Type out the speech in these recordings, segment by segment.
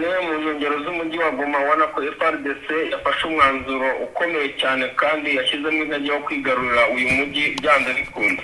Cyane mu nkengero z'umujyi wa Goma, ubona ko FARDC yafashe umwanzuro ukomeye cyane kandi yashyizemo intege yo kwigarurira uyu mujyi byanze bikunze.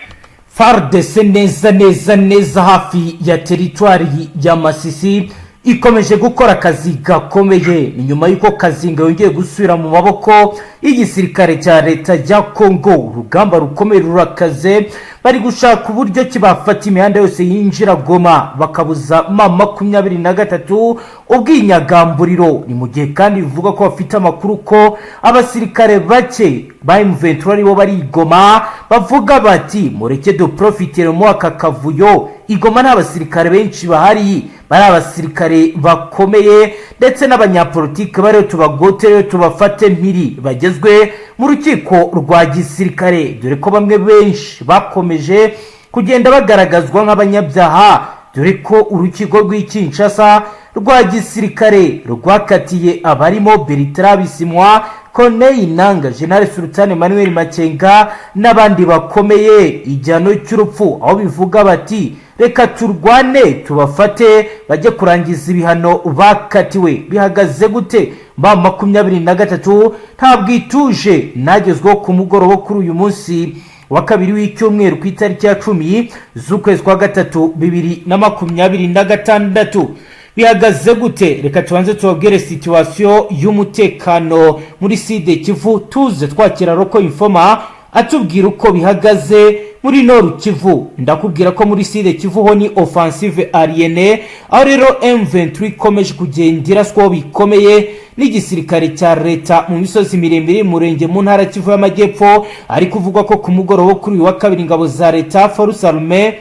FARDC neza neza neza hafi ya teritwari ya Masisi ikomeje gukora akazi gakomeye. Ni nyuma y'uko Kazinga yongeye gusubira mu maboko y'igisirikare cya leta ya Kongo. Urugamba rukomeye rurakaze, bari gushaka uburyo ki bafata imihanda yose yinjira Goma, bakabuza M23 ubwinyagamburiro. Ni mu gihe kandi bivuga ko bafite amakuru ko abasirikare bake ba M23 aribo bari i Goma. Bavuga bati: "Mureke duprofitire mu aka kavuyo." I Goma nta basirikare benshi bahari, bari abasirikare bakomeye ndetse n'abanyapolitike bariyo tubagotere, tubafate mpiri, bagezwe mu rukiko rwa gisirikare, dore ko bamwe benshi bakomeje kugenda bagaragazwa nk'abanyabyaha, dore ko urukiko rw'i Kinshasa rwa gisirikare rwakatiye abarimo Bertrand Bisimwa, Corneille Nanga, General Sultan Emmanuel Makenga n'abandi bakomeye igihano cy'urupfu, aho bivuga bati: "Reka turwane tubafate bajye kurangiza ibihano bakatiwe." Bihagaze gute? M23 ntabwo ituje. Nagezweho ku mugoroba kuri uyu munsi wa kabiri w'icyumweru, ku itariki ya 10 z'ukwezi kwa gatatu 2026, bihagaze gute? Reka tubanze tubabwire situation y'umutekano muri Sud Kivu, tuze twakira local informer atubwira uko bihagaze muri Nord Kivu. Ndakubwira ko muri Sud Kivu ho ni offensive aérienne, aho rero M23 ikomeje kugenda iraswaho bikomeye n'igisirikare cya leta mu misozi miremire y'umurenge mu ntara Kivu y'Amajyepfo. Ari kuvugwa ko ku mugoroba kuri uyu wa kabiri ingabo za leta, Force Armée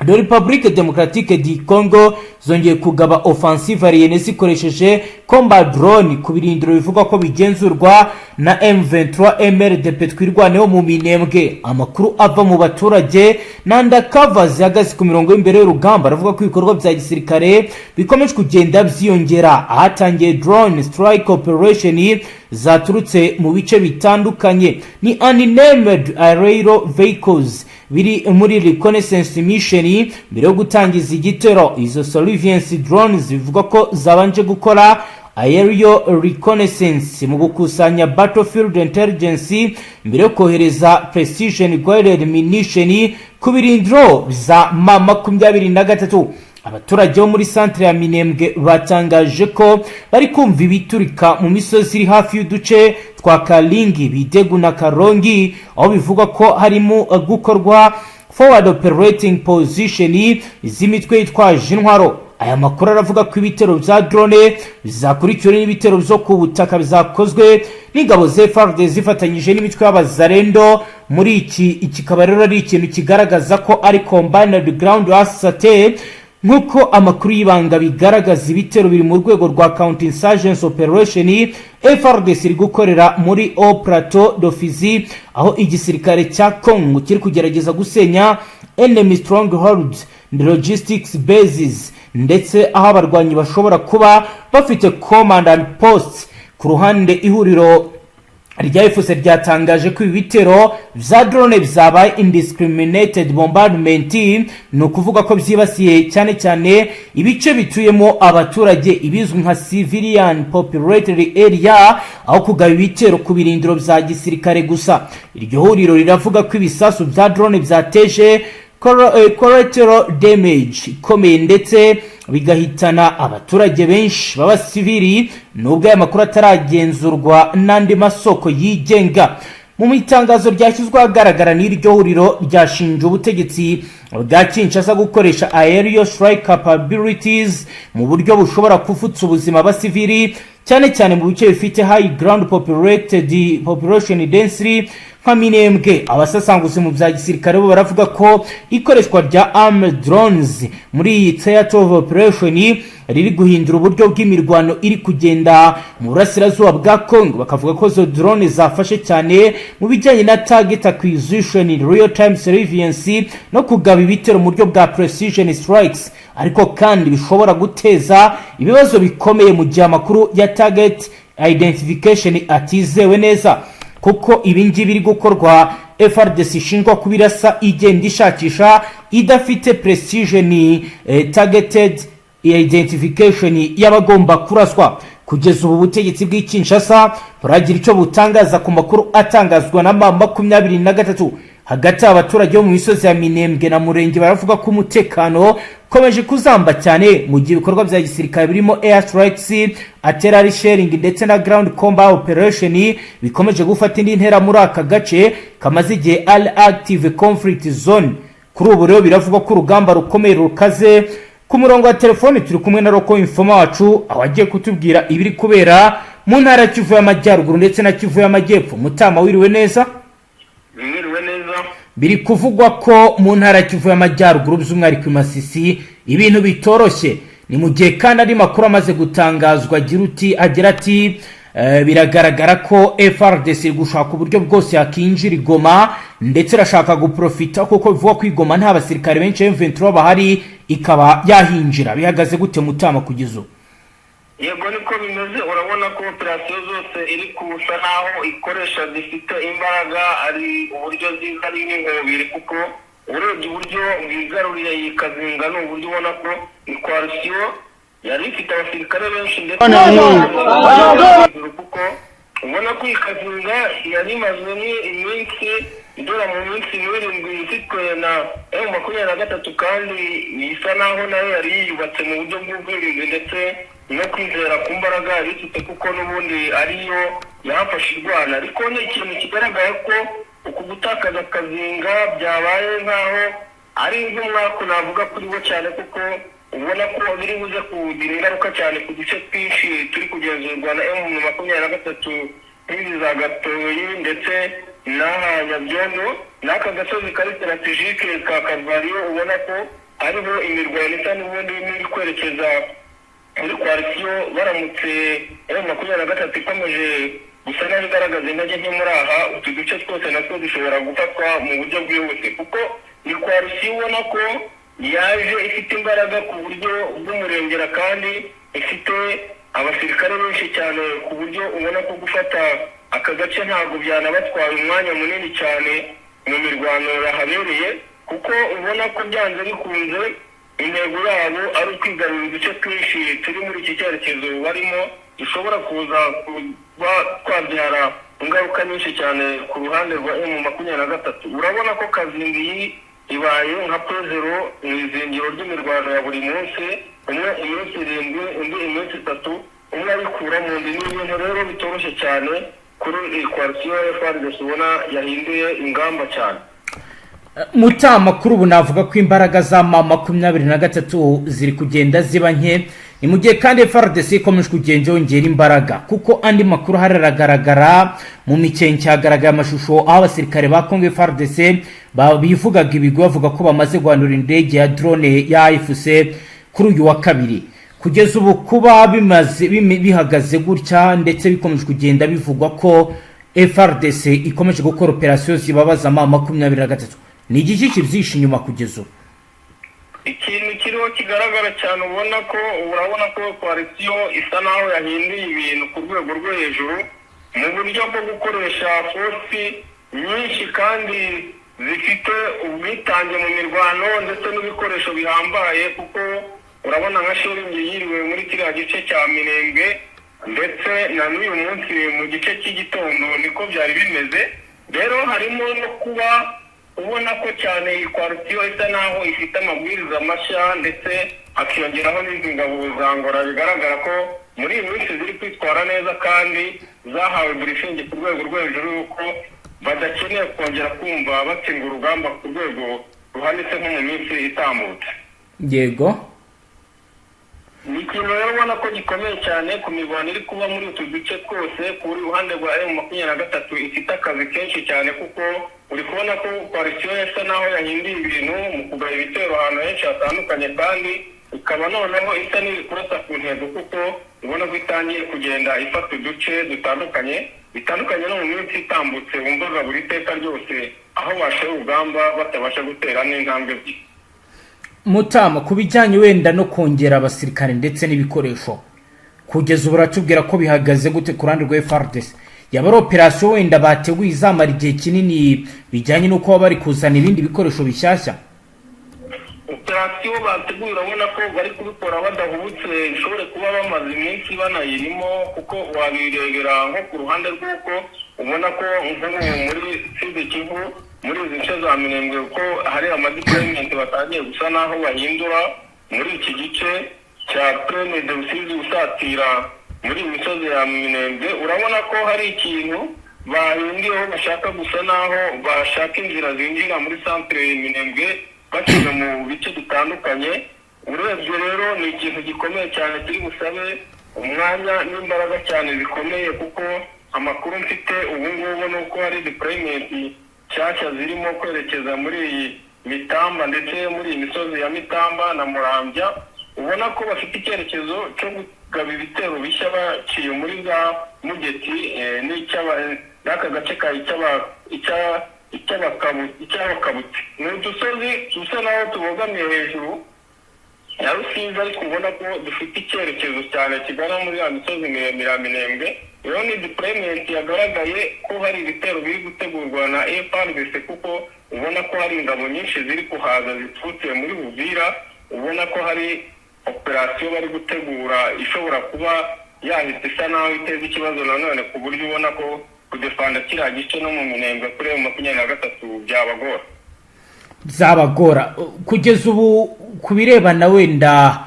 de République Démocratique du Congo, zongeye kugaba offensive aérienne zikoresheje combat drone ku birindiro bivugwa ko bigenzurwa na M23 MRDP Twirwaneho mu Minembwe. Amakuru ava mu baturage na undercover zihagaze ku mirongo y'imbere y'urugamba aravuga ko ibikorwa bya gisirikare bikomeje kugenda byiyongera, ahatangiye drone strike operation zaturutse mu bice bitandukanye. Ni unmanned aerial vehicles biri muri reconnaissance mission mbere yo gutangiza igitero. Izo surveillance drones bivugwa ko zabanje gukora aerial reconnaissance mu gukusanya battlefield intelligence mbere yo kohereza precision guided munition ku birindiro za M23. Abaturage bo muri santere ya Minembwe batangaje ko bari kumva ibiturika mu misozi iri hafi y'uduce twa Karingi, Bidegu na Karongi, aho bivugwa ko harimo gukorwa forward operating position z'imitwe yitwaje intwaro. Aya makuru aravuga ko ibitero bya drone bizakurikiwe n'ibitero byo ku butaka bizakozwe n'ingabo za FARDC zifatanyije n'imitwe y'abazarendo. Muri iki kikaba rero ari ikintu kigaragaza ko ari combined ground assault. Nk'uko amakuru y'ibanga bigaragaza, ibitero biri mu rwego rwa counter insurgency operation FARDC iri gukorera muri Haut Plateau de Fizi, aho igisirikare cya Congo kiri kugerageza gusenya enemy strongholds and logistics bases, ndetse aho abarwanyi bashobora kuba bafite command and posts. Ku ruhande ihuriro rya AFC ryatangaje ko ibi bitero bya drone byabaye indiscriminated bombardment, ni ukuvuga ko byibasiye cyane cyane ibice bituyemo abaturage, ibizwi nka civilian populated area, aho kugaba ibitero ku birindiro bya gisirikare gusa. Iryo huriro riravuga ko ibisasu bya drone byateje collateral damage ikomeye ndetse bigahitana abaturage benshi b'abasivili, nubwo aya makuru ataragenzurwa n'andi masoko yigenga. Mu itangazo ryashyizwe ahagaragara n'iryo huriro, ryashinje ubutegetsi bwa Kinshasa gukoresha aerial strike capabilities mu buryo bushobora kuvutsa ubuzima abasivili, cyane cyane mu bice bifite high ground populated population density nka Minembwe. Abasesenguzi mu bya gisirikare bo baravuga ko ikoreshwa rya armed drones muri iyi theater of operation riri guhindura uburyo bw'imirwano iri kugenda mu burasirazuba bwa Congo. Bakavuga ko izo drone zafashe cyane mu bijyanye na target acquisition, real time surveillance no kugaba ibitero mu buryo bwa precision strikes, ariko kandi bishobora guteza ibibazo bikomeye mu gihe amakuru ya target identification atizewe neza, kuko ibi ngibi biri gukorwa FARDC ishinjwa kubirasa igenda ishakisha, idafite precision targeted. Identification y'abagomba kuraswa. Kugeza ubu butegetsi bw'i Kinshasa buragira icyo butangaza ku makuru atangazwa na M23. Hagati abaturage bo mu misozi ya Minembwe na Murenge baravuga ko umutekano ukomeje kuzamba cyane, mu gihe ibikorwa bya gisirikare birimo air strikes, artillery shelling ndetse na ground combat operation bikomeje gufata indi ntera muri aka gace kamaze igihe ari active conflict zone. Kuri ubu rero biravugwa ko urugamba rukomeye rukaze. Ku murongo wa telefoni turi kumwe na local informer wacu, aho agiye kutubwira ibiri kubera mu ntara ya Kivu y'Amajyaruguru ndetse na Kivu y'Amajyepfo. Mutama, wiriwe neza? Mwiriwe neza. Biri kuvugwa ko mu ntara ya Kivu y'Amajyaruguru, by'umwihariko i Masisi, ibintu bitoroshye. Ni mu gihe kandi andi makuru amaze gutangazwa agira ati biragaragara ko FARDC iri gushaka uburyo bwose yakinjira i Goma, ndetse irashaka guprofita kuko bivugwa ko i Goma nta basirikare benshi M23 bahari, ikaba yahinjira. Bihagaze gute, Mutama, kugeza ubu? Yego, niko bimeze. Urabona ko operasiyo zose iri kusa naho ikoresha zifite imbaraga, ari uburyo ziza ari nk'inkubiri, kuko urebye uburyo bwigaruriye iyi Kazinga ni uburyo ubona ko ni coalition yari ifite abasirikare benshi, ndetse kuko ubona ko iyi Kazinga yari imazemo iminsi igera mu minsi 7 ifitwe na M23, kandi isa naho nayo yari yiyubatse mu buryo bw'ubwirinzi ndetse no kwizera ku mbaraga yari ifite, kuko n'ubundi ariyo yahafashe irwana. Ariko ni ikintu kigaragara ko uku gutakaza Kazinga byabaye nk'aho ari nk'umwaku navuga kuri bo cyane, kuko ubona ko biri buze kugira ingaruka cyane ku duce twinshi turi kugenzurwa na M23, nk'izi za Gatoyi ndetse n'aha Nyabyondo n'aka gasozi kari stratégique ka Karuvariyo, ubona ko hariho imirwano isa n'ubundi iri kwerekeza muri coalition. Baramutse M23 ikomeje gusa naho igaragaza intege nke muri aha, utu duce twose natwo dushobora gufatwa mu buryo bwihuse, kuko ni coalition ubona ko yaje ifite imbaraga ku buryo bw'umurengera kandi ifite abasirikare benshi cyane, ku buryo ubona ko gufata aka gace ntabwo byanabatwaye umwanya munini cyane mu mirwano yahabereye, kuko ubona ko byanze bikunze intego yabo ari ukwigarurira uduce twinshi turi muri iki cyerekezo barimo, dushobora kuza kuba twabyara ingaruka nyinshi cyane ku ruhande rwa M23. Urabona ko Kazinga iyi ibaye nka point zéro mu izingiro ry'imirwano ya buri munsi, umwe iminsi 7, undi iminsi 3, umwe abikura mu ndi. Ni ibintu rero bitoroshye cyane kuri iyi coalition ya FARDC, ubona yahinduye ingamba cyane. Mutama, kuri ubu navuga ko imbaraga za M23 ziri kugenda ziba nke. Ni mu gihe kandi FARDC ikomeje kugenda yongera imbaraga, kuko andi makuru ahari aragaragara mu Mikenke hagaragaye amashusho aho abasirikare ba Congo FARDC bivugaga ibigwi, bavuga ko bamaze guhanura indege ya drone ya AFC kuri uyu wa kabiri. Kugeza ubu kuba bimaze bihagaze gutya, ndetse bikomeje kugenda bivugwa ko FARDC ikomeje gukora operasiyo zibabaza M23, ni igiki kibyihishe inyuma kugeza ubu? Ikintu kiriho kigaragara cyane, ubona ko urabona ko coalition isa naho yahinduye ibintu ku rwego rwo hejuru mu buryo bwo gukoresha force nyinshi kandi zifite ubwitange mu mirwano ndetse n'ibikoresho bihambaye, kuko urabona nka shelling yiriwe muri kiriya gice cya Minembwe, ndetse na n'uyu munsi mu gice cy'igitondo niko byari bimeze. Rero harimo no kuba ubona ko cyane iyi coalition isa naho ifite amabwiriza mashya, ndetse hakiyongeraho n'izi ngabo za Angola bigaragara ko muri iyi minsi ziri kwitwara neza kandi zahawe briefing ku rwego rwo hejuru y'uko badakeneye kongera kumva batsinda urugamba ku rwego ruhanitse nko mu minsi itambutse. Ni ikintu rero ubona ko gikomeye cyane ku mirwano iri kuba muri utu duce twose. Ku ruhande rwa M23 ifite akazi kenshi cyane, kuko uri kubona ko coalition isa naho yahinduye ibintu mu kugaba ibitero ahantu henshi hatandukanye, kandi ikaba noneho isa n'iri kurasa ku ntego, kuko ubona ko itangiye kugenda ifata uduce dutandukanye, bitandukanye no mu minsi itambutse wumvaga buri teka ryose aho bashoye urugamba batabasha gutera n'intambwe ebyiri. Mutama, ku bijyanye wenda no kongera abasirikare ndetse n'ibikoresho, kugeza ubu uratubwira ko bihagaze gute ku ruhande rwa FARDC? Yaba ari operasiyo wenda bateguye izamara igihe kinini, bijyanye n'uko baba bari kuzana ibindi bikoresho bishyashya? Operasiyo bateguye, urabona ko bari kubikora badahubutse, bishobore kuba bamaze iminsi banayirimo, kuko wabirebera nko ku ruhande rw'uko ubona ko nk'ubu muri Sud Kivu, muri izi nce za Minembwe, ko hari amadeployment batangiye gusa n'aho bahindura muri iki gice cya Plaine de Rusizi usatira muri iyi misozi ya Minembwe. Urabona ko hari ikintu bahinduyeho, bashaka gusa n'aho bashaka inzira zinjira muri centre ya Minembwe baciye mu bice bitandukanye. Urebye rero, ni ikintu gikomeye cyane kiri busabe umwanya n'imbaraga cyane zikomeye, kuko amakuru mfite ubu ngubu ni uko hari deployment nshyashya zirimo kwerekeza muri iyi Mitamba, ndetse muri iyi misozi ya Mitamba na Murambya. Ubona ko bafite icyerekezo cyo kugaba ibitero bishya baciye muri za Mugeti n'aka gace ka Icyabakabutse. Ni udusozi dusa naho tubogamiye hejuru ya Rusizi, ariko ubona ko dufite icyerekezo cyane kigana muri ya misozi miremire ya Minembwe. Rero ni deployment yagaragaye ko hari ibitero biri gutegurwa na FARDC, kuko ubona ko hari ingabo nyinshi ziri kuhaza ziturutse muri Buvira. Ubona ko hari operasiyo bari gutegura ishobora kuba yahita isa naho iteza ikibazo nanone, ku buryo ubona ko kudefanda kiriya gice no mu Minembwe kuri M23 byabagora. Byabagora. Kugeza ubu, ku birebana wenda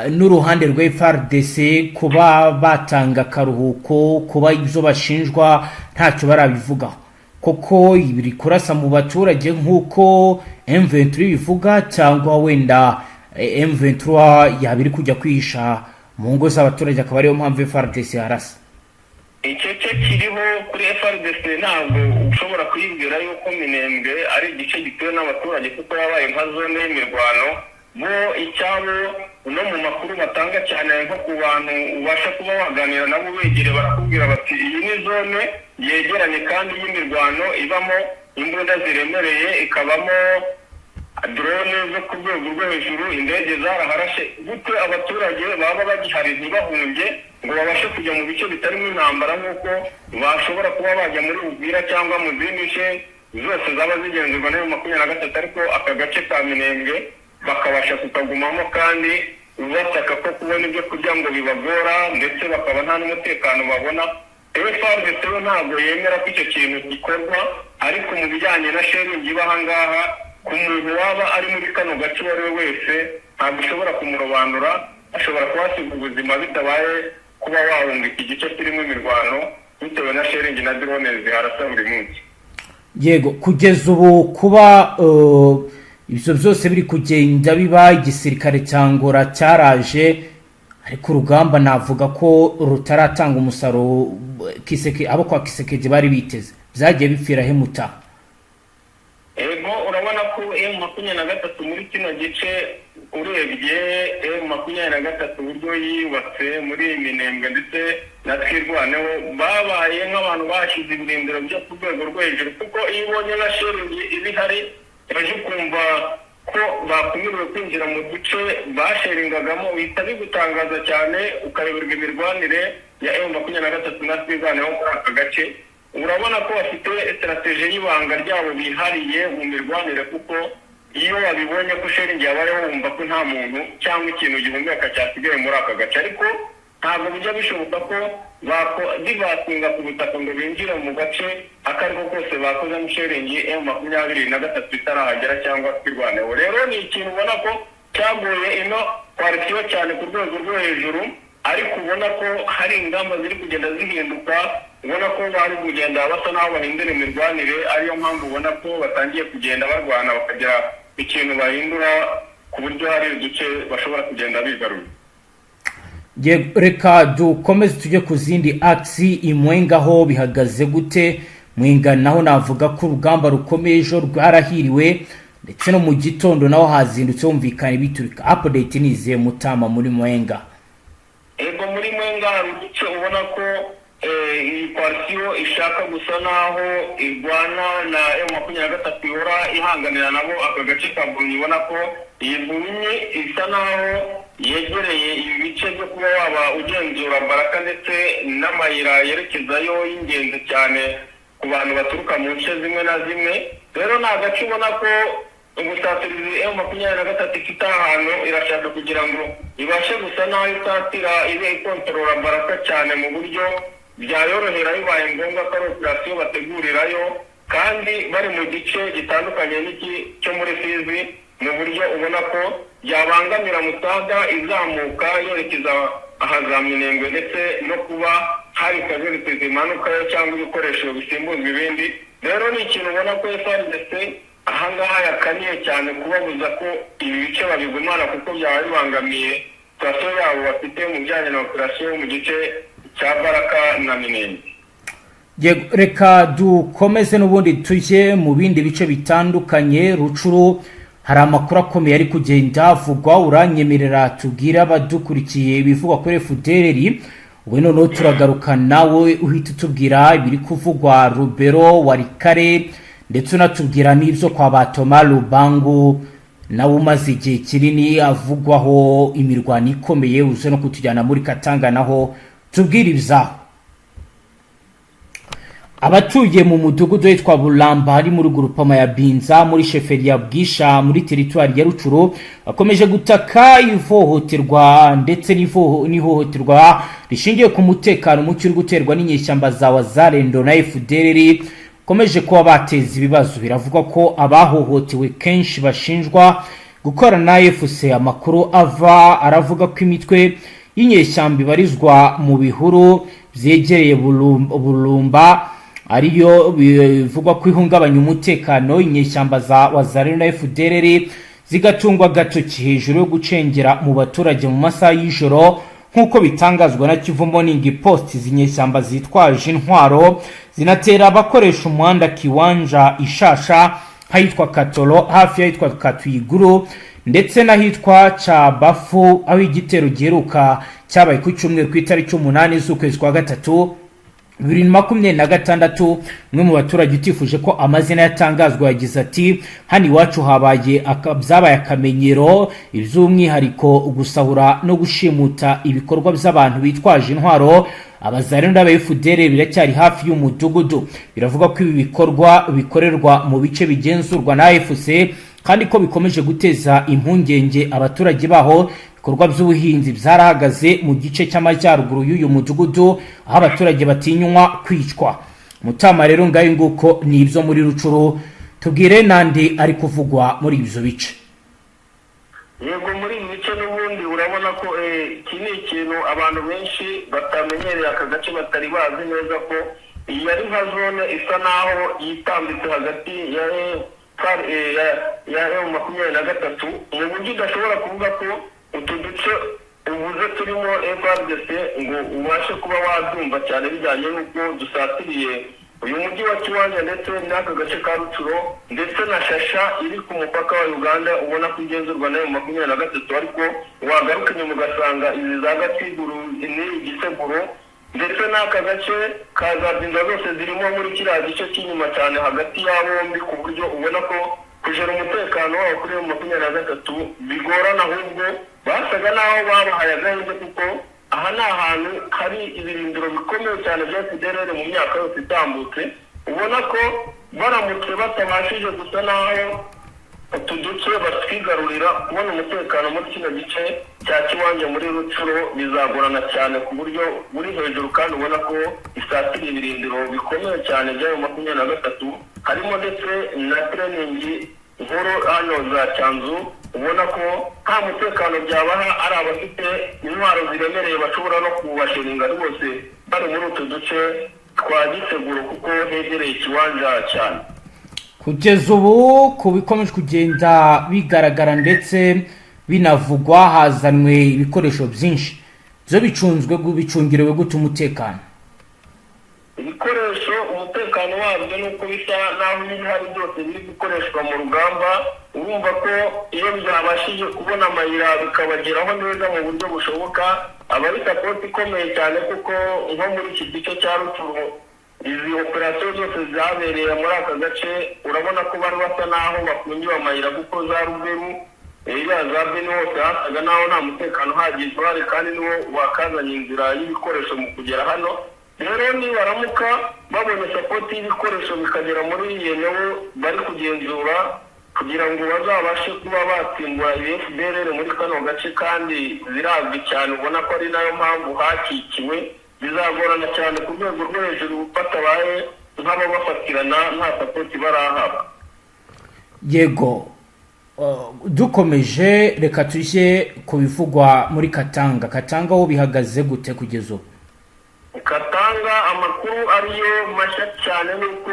n'uruhande rwa FARDC, kuba batanga akaruhuko, kuba ibyo bashinjwa ntacyo barabivugaho, koko biri kurasa mu baturage nk'uko M23 bivuga, cyangwa wenda M23 yaba iri kujya kwihisha mu ngo z'abaturage, akaba ariyo mpamvu FARDC yarasa? Icyo cyo kiriho kuri FARDC, ntabwo ushobora kuyibwira yuko Minembwe ari igice gituwe n'abaturage, kuko yabaye nka zone y'imirwano. Bo icyabo no mu makuru batanga cyane, nko ku bantu ubasha kuba waganira nabo begereye, barakubwira bati: "Iyi ni zone yegeranye kandi y'imirwano, ibamo imbunda ziremereye, ikabamo drone zo ku rwego rwo hejuru, indege zaraharashe." Gute abaturage baba bagihari ntibahunge ngo babashe kujya mu bice bitarimo intambara, nk'uko bashobora kuba bajya muri Uvira cyangwa mu zindi nce zose zaba zigenzurwa na M23, ariko aka gace ka Minembwe bakabasha kukagumamo, kandi bataka ko kubona ibyo kurya ngo bibagora, ndetse bakaba nta n'umutekano babona? FARDC yo ntabwo yemera ko icyo kintu gikorwa, ariko mu bijyanye na shelling iba aha ngaha, ku muntu waba ari muri kano gace uwo ari we wese, ntabwo ushobora kumurobanura, ashobora kuhasiga ubuzima bitabaye kuba wahunga iki gice kirimo imirwano, bitewe na shelling na drone ziharasa buri munsi. Yego, kugeza ubu kuba ibyo byose biri kugenda biba, igisirikare cya Angola cyaraje, ariko urugamba navuga ko rutaratanga umusaruro Kiseke, abo kwa Tshisekedi bari biteze. Byagiye bipfira hemuta? Ego, urabona ko M23 muri kino gice, urebye M23 uburyo yubatse muri Minembwe ndetse na Twirwaneho, babaye nk'abantu bashyize ibirindiro byo ku rwego rwo hejuru, kuko iyo ubonye na shelling iba ihari ejo, ukumva ko bakumiriwe kwinjira mu duce basheringagamo, bihita bigutangaza cyane, ukareberwa imirwanire ya M23 na Twirwaneho muri aka gace. Urabona ko bafite stratégie y'ibanga ryabo bihariye mu mirwanire, kuko iyo wabibonye ko shelling yabayeho, wumva ko nta muntu cyangwa ikintu gihumeka cyasigaye muri aka gace. Ariko ntabwo bijya bishoboka ko divasinga ku butaka ngo binjire mu gace ako ariko kose bakozemo shelling M23 itarahagera cyangwa Twirwaneho. Rero ni ikintu ubona ko cyaguye ino coalition cyane ku rwego rwo hejuru, ariko ubona ko hari ingamba ziri kugenda zihinduka, ubona ko bari kugenda basa n'aho bahindura imirwanire, ariyo mpamvu ubona ko batangiye kugenda barwana bakagira ikintu bahindura, ku buryo hari uduce bashobora kugenda bigarura. Reka dukomeze tujye ku zindi axes. I Mwenga ho bihagaze gute? Mwenga naho navuga ko urugamba rukomeye, ejo rwarahiriwe, ndetse no mu gitondo naho hazindutse humvikana ibiturika. Update ni izihe, Mutama, muri Mwenga? Ego, muri Mwenga hari uduce ubona ko iyi coalition ishaka gusa naho irwana na M23, ihora ihanganira nabo aka gace ka Bunyi. Ubona ko iyi Bunyi isa naho yegereye ibi bice byo kuba waba ugenzura Baraka, ndetse n'amayira yerekezayo y'ingenzi cyane ku bantu baturuka mu nce zimwe na zimwe. Rero ni agace ubona ko Ubusatirizi M23 ifite ahantu, irashaka kugira ngo ibashe gusa naho isatira, ibe ikontorora Baraka cyane mu buryo byayorohera bibaye ngombwa ko ari operasiyo bategurirayo, kandi bari mu gice gitandukanye n'iki cyo muri Fizi, mu buryo ubona ko byabangamira musaga izamuka yerekeza aha za Minembwe, ndetse no kuba hari casualties zimanukayo cyangwa ibikoresho bisimbuzwa ibindi. Rero ni ikintu ubona ko FARDC ahangaha yakaniye cyane kubabuza ko ibi bice babigumana, kuko byaba bibangamiye situation yabo bafite mu bijyanye na operasiyo mu gice cya Baraka na Minembwe. Yego, reka dukomeze n'ubundi tujye mu bindi bice bitandukanye. Rucuru hari amakuru akomeye ari kugenda avugwa. Uranyemerera tubwire abadukurikiye ibivugwa kuri FDLR, ubu noneho turagaruka nawe uhita utubwira ibiri kuvugwa Rubero, Warikare, ndetse unatubwira n'ibyo kwa Batoma Rubangu, nawe umaze igihe kinini avugwaho imirwano ikomeye, uze no kutujyana muri Katanga naho tubwire ibyaho. Abatuye mu mudugudu witwa Buramba, ari muri gurupama ya Binza, muri sheferi ya Bwisha, muri teritwari ya Rucuru, bakomeje gutaka ivohoterwa ndetse n'ihohoterwa rishingiye ku mutekano muke uri guterwa n'inyeshyamba za Wazalendo na FDLR, bakomeje kuba bateza ibibazo. Biravugwa ko abahohotewe kenshi bashinjwa gukorana na AFC. Amakuru ava aravuga ko imitwe y'inyeshyamba ibarizwa mu bihuru byegereye Burumba ariyo bivugwa ko ihungabanya umutekano. Inyeshyamba za Wazalendo na FDLR zigatungwa agatoki hejuru yo gucengera mu baturage mu masaha y'ijoro, nk'uko bitangazwa na Kivu Morning Post. Izi nyeshyamba zitwaje intwaro zinatera abakoresha umuhanda Kiwanja Ishasha, ahitwa Katoro, hafi y'ahitwa Katwiguru, ndetse n'ahitwa Cabafu, aho igitero giheruka cyabaye ku cyumweru ku itariki 8 z'ukwezi kwa gatatu 2026. Umwe mu baturage utifuje ko amazina yatangazwa yagize ati: "Hano iwacu habaye byabaye akamenyero, iby'umwihariko gusahura no gushimuta, ibikorwa by'abantu bitwaje intwaro, Abazalendo n'aba FDLR, biracyari hafi y'umudugudu." Biravuga ko ibi bikorwa bikorerwa mu bice bigenzurwa na AFC, kandi ko bikomeje guteza impungenge abaturage baho. Ibikorwa by'ubuhinzi byarahagaze mu gice cy'amajyaruguru y'uyu mudugudu, aho abaturage batinywa kwicwa. Mutama, rero ngayo nguko ni ibyo muri Rucuru. Tubwire n'andi ari kuvugwa muri ibyo bice. Yego, muri ibi bice n'ubundi urabona ko iki ni ikintu abantu benshi batamenyereye, aka gace batari bazi neza ko iyi ari nka zone isa naho yitambitse hagati ya M23, mu buryo udashobora kuvuga ko utu duce ubuze turimo FARDC ngo ubashe kuba wabyumva cyane, bijyanye n'uko dusatiriye uyu mujyi wa Kiwanja ndetse n'aka gace ka Rucuro, ndetse na Shasha iri ku mupaka wa Uganda, ubona ko igenzurwa na M23. Ariko wagaruka inyuma ugasanga izi za Gatwiguru ni Igiseguro, ndetse n'aka gace ka za Binza, zose zirimo muri kiriya gice cy'inyuma cyane hagati ya bombi, ku buryo ubona ko kujera umutekano wabo kuri M23 bigorana. Ahubwo basaga n'aho babahaye agahenge, kuko aha ni ahantu hari ibirindiro bikomeye cyane bya FDLR mu myaka yose itambutse. Ubona ko baramutse batabashije gusa n'aho utu duce batwigarurira, kubona umutekano muri kino gice cya Kiwanja muri Rucuro bizagorana cyane ku buryo buri hejuru, kandi ubona ko isatira ibirindiro bikomeye cyane by'ayo 23, harimo ndetse na training nkuru hano za Cyanzu. Ubona ko nta mutekano byabaha, ari abafite intwaro ziremereye bashobora no kubashiringa rwose bari muri utu duce twa Giseguro, kuko hegereye Ikiwanja cyane. Kugeza ubu, ku bikomeje kugenda bigaragara ndetse binavugwa, hazanwe ibikoresho byinshi, byo bicunzwe, bicungiriwe gute umutekano? Ibikoresho, umutekano wabyo ni uko bisa n'aho ibihari byose biri gukoreshwa mu rugamba. Urumva ko iyo byabashije kubona amayira bikabageraho neza mu buryo bushoboka, aba ari support ikomeye cyane, kuko nko muri iki gice cya Rucuru, izi operasiyo zose zabereye muri aka gace, urabona ko bari basa n'aho bafungiwe amayira, kuko za Ruberu, iriya za Beni, hose hasaga n'aho nta mutekano uhagije uhari, kandi niwo wakazanye inzira y'ibikoresho mu kugera hano. Rero nibaramuka babonye support y'ibikoresho bikagera muri iyi nawo bari kugenzura. Kugira ngo bazabashe kuba batsimbura iyi FDLR muri kano gace, kandi zirazwi cyane, ubona ko ari nayo mpamvu hakikiwe, bizagorana cyane ku rwego rwo hejuru batabaye nk'ababafatirana nta support barahabwa. Yego, dukomeje, reka tujye ku bivugwa muri Katanga. Katanga ho bihagaze gute kugeza ubu? Katanga, amakuru ariyo mashya cyane nuko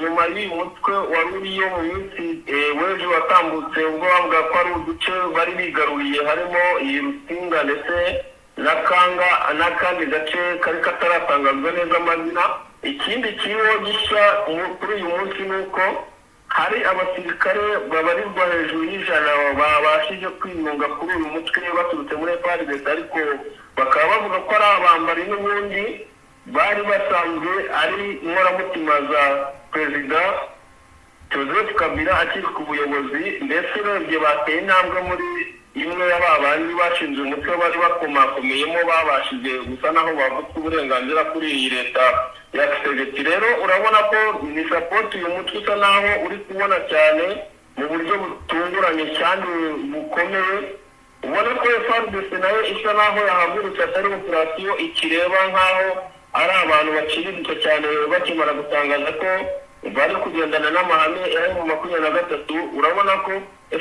nyuma y'uyu mutwe wari uriyo mu minsi w'ejo watambutse, ubwo bavuga ko ari uduce bari bigaruriye harimo iyi Rusinga ndetse na Kanga n'akandi gace kari kataratangazwa neza amazina. Ikindi kiriho gishya kuri uyu munsi ni uko hari abasirikare babarirwa hejuru y'100 babashije kwiyunga kuri uyu mutwe baturutse muri FARDC, ariko bakaba bavuga ko ari abambari n'ubundi bari basanzwe ari inkoramutima za Perezida Joseph Kabila akiri ku buyobozi. Mbese urebye bateye intambwe muri imwe ya ba bandi bashinze umutwe bari bakomakomeyemo, babashije gusa naho bavutswe uburenganzira kuri iyi leta ya Tshisekedi. Rero urabona ko ni support uyu mutwe usa naho uri kubona cyane mu buryo butunguranye kandi bukomeye. Ubona ko FARDC nayo isa naho yahagurutse, atari operasiyo ikireba nk'aho ari abantu baciriritse cyane. Bakimara gutangaza ko bari kugendana n'amahame ya M23, urabona ko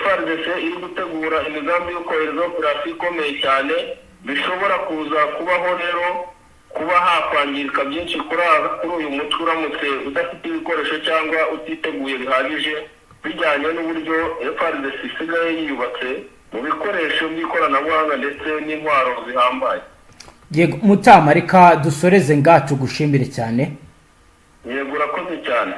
FARDC iri gutegura imigambi yo kohereza operasiyo ikomeye cyane. Bishobora kuza kubaho rero kuba hakwangirika byinshi kuri uyu mutwe uramutse udafite ibikoresho cyangwa utiteguye bihagije, bijyanye n'uburyo FARDC isigaye yiyubatse mu bikoresho by'ikoranabuhanga ndetse n'intwaro zihambaye. Yego Mutama, reka dusoreze ngaha, tugushimire cyane. Yego, urakoze cyane.